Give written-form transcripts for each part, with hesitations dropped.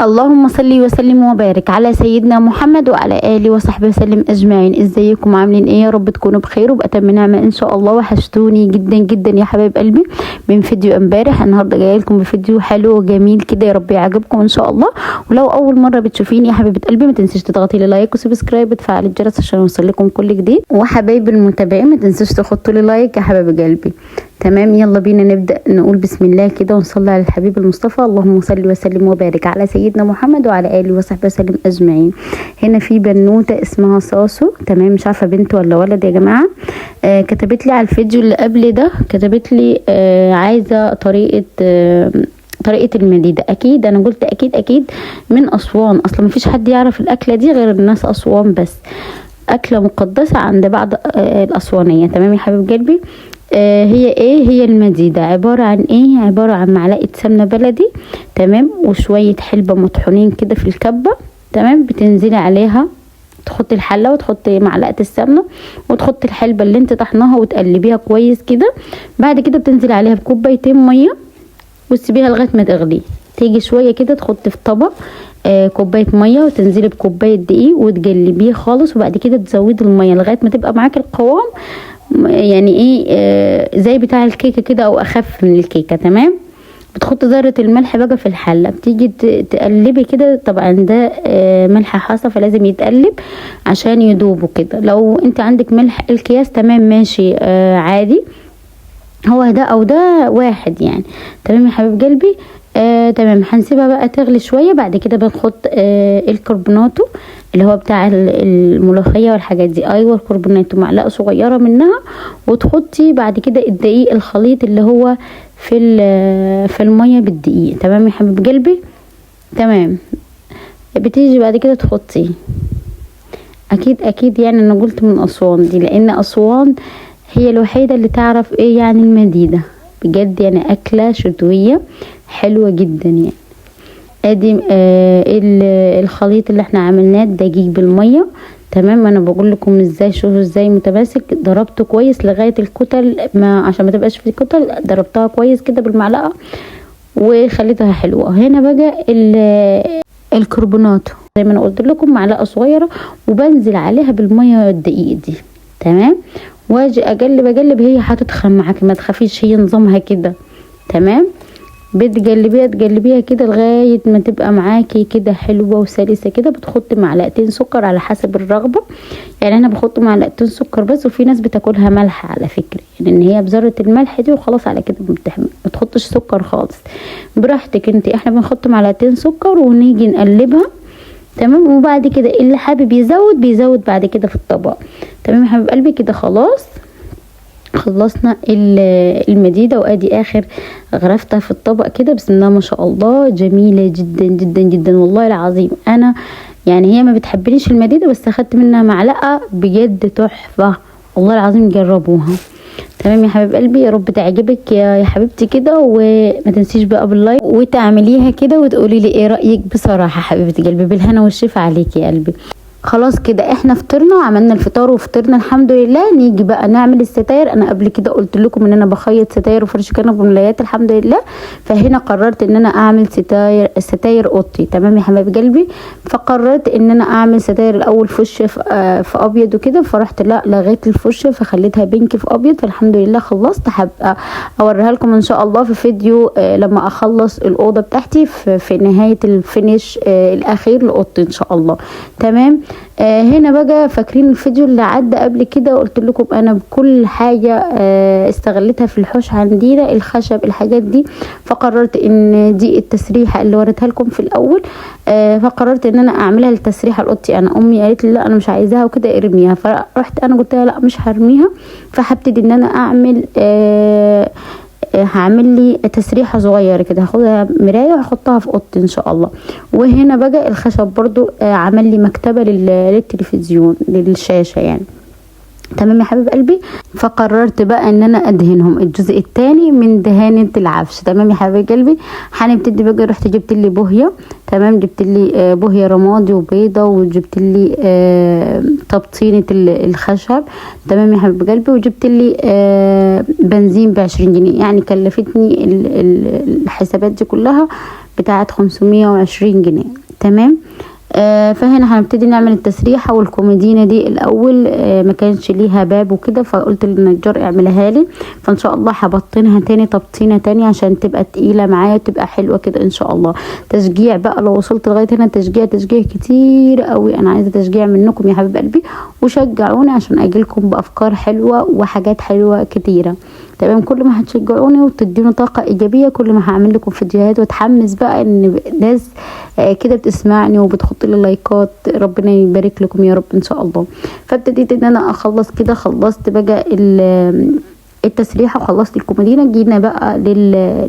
اللهم صل وسلم وبارك على سيدنا محمد وعلى اله وصحبه وسلم اجمعين. ازيكم عاملين ايه؟ يا رب تكونوا بخير وبأتم نعمه ان شاء الله. وحشتوني جدا جدا يا حبايب قلبي من فيديو امبارح. النهارده جاية لكم بفيديو حلو وجميل كده، يا رب يعجبكم ان شاء الله. ولو اول مرة بتشوفيني يا حبيبه قلبي ما تنسيش تضغطي لي like و subscribe وتفعلي الجرس عشان يوصل لكم كل جديد. وحبايب المتابعين ما تنسوش تحطوا لي like يا حبايب قلبي. تمام، يلا بينا نبدأ نقول بسم الله كده ونصلي على الحبيب المصطفى. اللهم صل وسلم وبارك على سيدنا محمد وعلى اله وصحبه وسلم اجمعين. هنا في بنوته اسمها ساسو، تمام، مش عارفه بنت ولا ولد يا جماعة. كتبت لي على الفيديو اللي قبل ده، كتبت لي عايزه طريقه المديده. اكيد انا قلت اكيد اكيد من اسوان، اصلا مفيش حد يعرف الاكلة دي غير الناس اسوان بس، اكله مقدسة عند بعض الاسوانيه. تمام يا حبيب قلبي. هي ايه هي المديدة؟ عبارة عن ايه؟ عبارة عن معلقة سمنة بلدي، تمام، وشوية حلبة مطحونين كده في الكبة، تمام. بتنزلي عليها، تحطي الحلة وتحطي معلقة السمنة وتحطي الحلبة اللي انت طحناها وتقلبيها كويس كده. بعد كده بتنزلي عليها بكوبايتين مية وتسيبيها لغاية ما تغلي. تيجي شوية كده تحطي في طبق كوباية مية وتنزلي بكوباية دقيق وتقلبيه خالص، وبعد كده تزودي المية لغاية ما تبقى معاكي القوام يعني ايه، زي بتاع الكيكه كده او اخف من الكيكه. تمام. بتحط ذره الملح بقى في الحلة، بتيجي تقلبي كده. طبعا ده ملح حصى فلازم يتقلب عشان يدوبوا كده. لو انت عندك ملح الكياس تمام ماشي، عادي، هو ده او ده واحد يعني. تمام يا حبيب قلبي. تمام. هنسيبها بقى تغلي شوية. بعد كده بنحط الكربوناتو اللي هو بتاع الملوخية والحاجات دي. ايوه الكربوناتو معلقه صغيرة منها، وتحطي بعد كده الدقيق الخليط اللي هو في المية بالدقيق. تمام يا حبيب قلبي. تمام. بتيجي بعد كده تحطي، اكيد اكيد يعني انا قلت من اسوان دي لان اسوان هي الوحيدة اللي تعرف ايه يعني المديده بجد، يعني اكله شتوية حلوة جدا يعني. ادي الخليط اللي احنا عملناه الدقيق بالمية. تمام. انا بقول لكم ازاي، شوفوا ازاي متماسك. ضربته كويس لغاية الكتل، ما عشان ما تبقاش في كتل، ضربتها كويس كده بالمعلقه وخليتها حلوة. هنا بقى الكربوناتو زي ما انا قلت لكم معلقه صغيرة، وبنزل عليها بالمية الدقيق دي. تمام. واجي اقلب اقلب، هي هتتخن معاك ما تخافيش، هي نظامها كده. تمام. بتقلبيها تقلبيها كده لغاية ما تبقى معاكي كده حلوة وسلسه كده. بتحطي معلقتين سكر على حسب الرغبة، يعني انا بحط معلقتين سكر بس، وفي ناس بتاكلها ملح على فكرة، يعني ان هي بذرة الملح دي وخلاص على كده، ما تحطش سكر خالص، براحتك انت. احنا بنحط معلقتين سكر ونيجي نقلبها. تمام. وبعد كده اللي حابب يزود بيزود بعد كده في الطبق. تمام يا حبيب قلبي. كده خلاص خلصنا المديدة، وادي اخر غرفتها في الطبق كده. بسم الله ما شاء الله، جميلة جدا جدا جدا والله العظيم. انا يعني هي ما بتحبنيش المديدة، بس اخدت منها معلقة بجد تحفة والله العظيم، جربوها. تمام يا حبيب قلبي، يا رب تعجبك يا حبيبتي كده، وما تنسيش بقى بال like وتعمليها كده وتقولي لي ايه رأيك بصراحة حبيبة قلبي. بالهنا والشفا عليكي يا قلبي. خلاص كده احنا فطرنا وعملنا الفطار وفطرنا الحمد لله. نيجي بقى نعمل الستاير. انا قبل كده قلت لكم ان انا بخيط ستاير وفرش كنب وملايات الحمد لله، فهنا قررت ان انا اعمل ستاير اوضتي. تمام يا حبايب قلبي. فقررت ان انا اعمل ستاير الاول فوشيا في ابيض وكده، فرحت لا لغيت الفوشيا فخليتها pink في ابيض. فالحمد لله خلصت. هبقى اوريها لكم ان شاء الله في فيديو لما اخلص الاوضة بتاعتي في نهاية ال finish الاخير لاوضتي ان شاء الله. تمام. هنا بقى فاكرين الفيديو اللي عدى قبل كده قلت لكم انا بكل حاجة استغلتها في الحوش عندنا، الخشب الحاجات دي، فقررت ان دي التسريحه اللي وريتها لكم في الاول. فقررت ان انا اعملها للتسريحه لاوضتي انا. امي قالت لي لا انا مش عايزاها وكده ارميها، فرحت انا قلت لها لا مش هرميها. فهبتدي ان انا اعمل هعمل لي تسريحه صغيرة كده، هاخدها مراية وهحطها في اوضتي ان شاء الله. وهنا بقى الخشب برضو عمل لي مكتبه للتلفزيون للشاشه يعني. تمام يا حبيب قلبي. فقررت بقى ان انا ادهنهم الجزء الثاني من دهانه العفش. تمام يا حبيب قلبي. هنبتدي بقى. رحت جبت لي بوهيه، تمام، جبت لي بوهيه رمادي وبيضه، وجبت لي تبطينه الخشب. تمام يا حبيب قلبي. وجبت لي بنزين ب20 جنيه، يعني كلفتني الحسابات دي كلها بتاعت 520 جنيه. تمام. فهنا هنبتدي نعمل التسريحه والكوميدينا دي الاول. ما كانش ليها باب وكده، فقلت للنجار اعملها لي، فان شاء الله هبطنها تاني تبطينه تاني عشان تبقى تقيلة معايا وتبقى حلوة كده ان شاء الله. تشجيع بقى لو وصلت لغاية هنا، تشجيع تشجيع كتير قوي، انا عايزه تشجيع منكم يا حبيب قلبي، وشجعوني عشان اجيلكم بافكار حلوة وحاجات حلوة كتيرة. تمام. كل ما هتشجعوني وتديوني طاقة ايجابية كل ما هعمل لكم فيديوهات، واتحمس بقى ان ناس كده بتسمعني وبتحط لي لايكات. ربنا يبارك لكم يا رب ان شاء الله. فابتديت ان انا اخلص كده، خلصت بقى التسريحه وخلصت الكومودينه. جينا بقى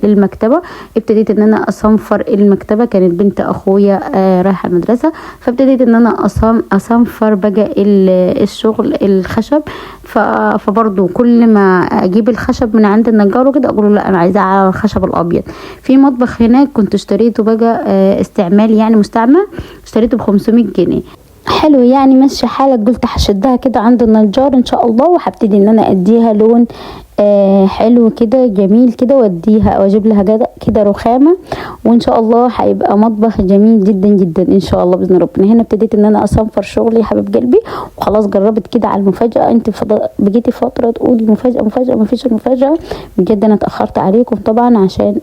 للمكتبه، ابتديت ان انا اصنفر المكتبة. كانت بنت اخويا رايحة المدرسة، فابتديت ان انا اصنفر بقى الشغل الخشب. فبرضو كل ما اجيب الخشب من عند النجار وكده اقول له لا انا عايزاه على الخشب الابيض. في مطبخ هناك كنت اشتريته بقى استعمال يعني مستعمل، اشتريته ب500 جنيه. حلو يعني ماشي حالك. قلت هشدها كده عند النجار ان شاء الله، وهبتدي ان انا اديها لون حلو كده جميل كده، واديها واجيب لها كده رخامه، وان شاء الله هيبقى مطبخ جميل جدا جدا ان شاء الله باذن ربنا. هنا ابتديت ان انا اصنفر شغلي يا حبيب قلبي، وخلاص جربت كده على المفاجاة. انت بقيتي فترة تقولي مفاجاة مفاجاة، ما فيش المفاجاة. بجد انا اتاخرت عليكم طبعا عشان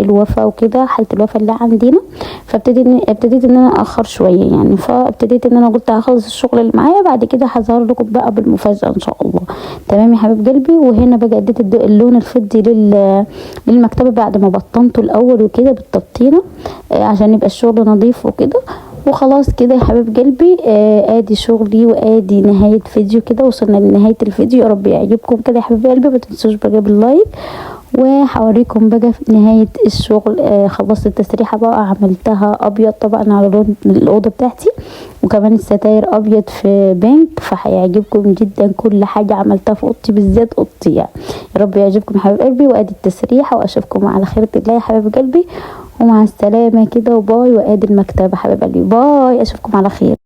الوفاة وكده، حاله الوفاة اللي عندنا، فابتديت ان انا اخر شوية يعني. فابتديت ان انا قلت هخلص الشغل اللي معايا بعد كده هظهر لكم بقى بالمفاجاه ان شاء الله. تمام يا حبيب قلبي. وهنا بقى اديت اللون الفضي للمكتبه بعد ما بطنته الاول وكده بالتبطينه عشان يبقى الشغل نظيف وكده. وخلاص كده يا حبيب قلبي، ادي شغلي وادي نهاية فيديو كده، وصلنا لنهاية الفيديو. يا رب يعجبكم كده يا حبيب قلبي. ما تنسوش بقى بال like، وهوريكم بقى في نهاية الشغل. خلصت التسريحه بقى، عملتها ابيض طبعا على لون الاوضة بتاعتي، وكمان الستاير ابيض في pink، فهيعجبكم جدا كل حاجة عملتها في اوضتي، بالذات اوضتي يعني. يا رب يعجبكم يا حبيب قلبي. وادي التسريحه، واشوفكم على خير الله يا حبيب قلبي، ومع السلامة كده و bye. وادي المكتبة حبيب قلبي، bye، اشوفكم على خير.